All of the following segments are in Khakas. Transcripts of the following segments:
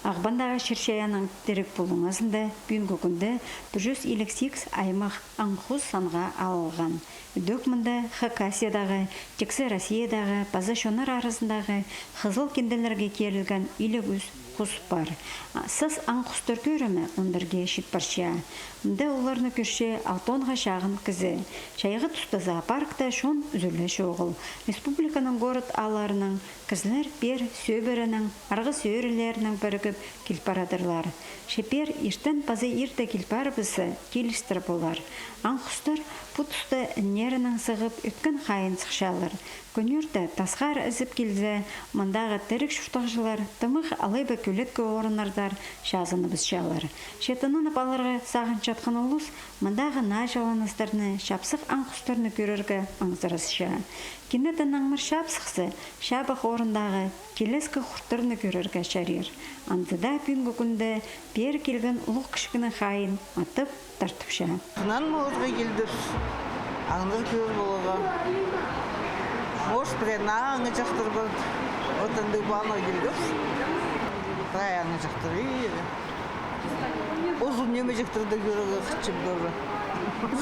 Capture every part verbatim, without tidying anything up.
Ағбандағы чир-чайаанның тіріг пулуңазында пӱӱнгі кӱнде пір чӱс илиг сигіс аймах аң-хус санға алылған. Ідӧк мында Хакасиядағы, тиксі Россиядағы паза чоннар аразындағы хызыл кинделерге кирілген илиг ӱс хус пар. А, сас аң-хустар кӧрімі он пірге чит парча. Мында оларны кӧрче алтонға чағын кізі. Чайғы туста зоопаркта чон ӱзӱле чоғыл. Республиканың город аалларынаң кізілер пеер сӧбіренең, арғыс ӧӧрелерінең пірігіп кил парадырлар. Че пеер иртен паза ирте кил парыбысса, килістір полар. Аң-хустар пу туста іннерінең сығып, ӧткін хайын сыхчалар. Кӱнӧрте тасхар ізіп килзе, мындағы тіріг чуртағҷылар тымах алай ба кӧлетке орыннардар чазыныбысчалар. Че тынанып аларға сағынчатхан улус мындағы нааҷыланыстарны, чапсых аң-хустарны кӧрерге маңзырасча. Кинетін аңмар чапсыхса, чабах орындағы килескі хурттарны кӧрерге чарир. Анзы даа пӱӱнгі кӱнде пеер килген улуғ-кічігнің хайын атып тартыпча. Тынанып аларға килдібіс, аңнар кӧр поларға. Может, пірее наа аңҷахтар пар. Вот андағ планға килдібіс. Прай аңҷахтар, и, узун нимеҷектерді кӧрерге хынчам тоже.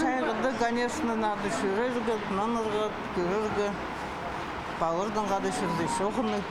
Чайғыда, конечно, надо чӧрерге, тынанарға, кӧрерге. Палырдың хада чӧрзе чоғыннығ.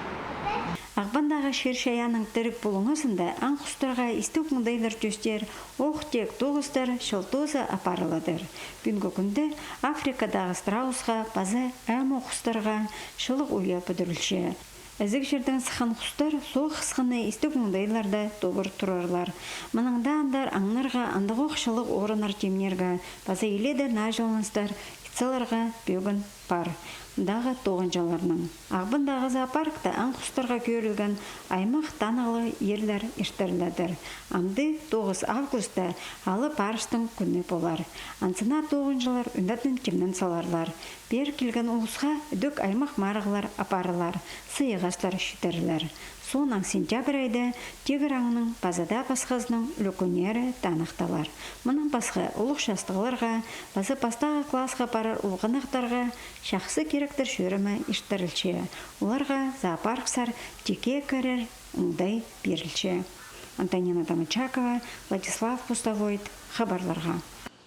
Ағбандағы чир-чайаанның тіріг пулуңазында аң-хустарға истіг оңдайлар тӧстер ох тек тоғыстар чыл тооза апарыладыр. Пӱӱнгі кӱнде Африкадағы страусха паза ӧӧм хустарға чылығ уйа пӱдірілче. Ізіг чирдең сыххан хустар соох хысханы истіг оңдайларда тобыр турарлар. Мының даа андар аңнарға андағ ох чылығ орыннар тимнирге паза илееде нааҷыланыстар ит саларға пӧгін пар. Мындағы тоғынҷыларның. Ағбандағы зоопаркта аң-хустарға кӧрілген аймах танығлығ ирлер иртіріледір. Амды тоғыс августта Алып Арыстың кӱні полар. Анзына тоғынҷылар ӱнетін тимнен саларлар. Пеер килген улусха ідӧк аймах марығлар апарылар, сыйығастар читірілер. Соонаң сентябрь айда тигір аңның паза даа пасхазының ӱлӱкӱннері таныхталар. Мынаң пасха, улуғ частығларға паза пастағы классха парар улғанахтарға чахсы киректер чӧрімі иртірілче. Оларға зоопарксар тикке кірер оңдай пирілче. Антонина Домочакова, Владислав Пустовоит, хабарларға.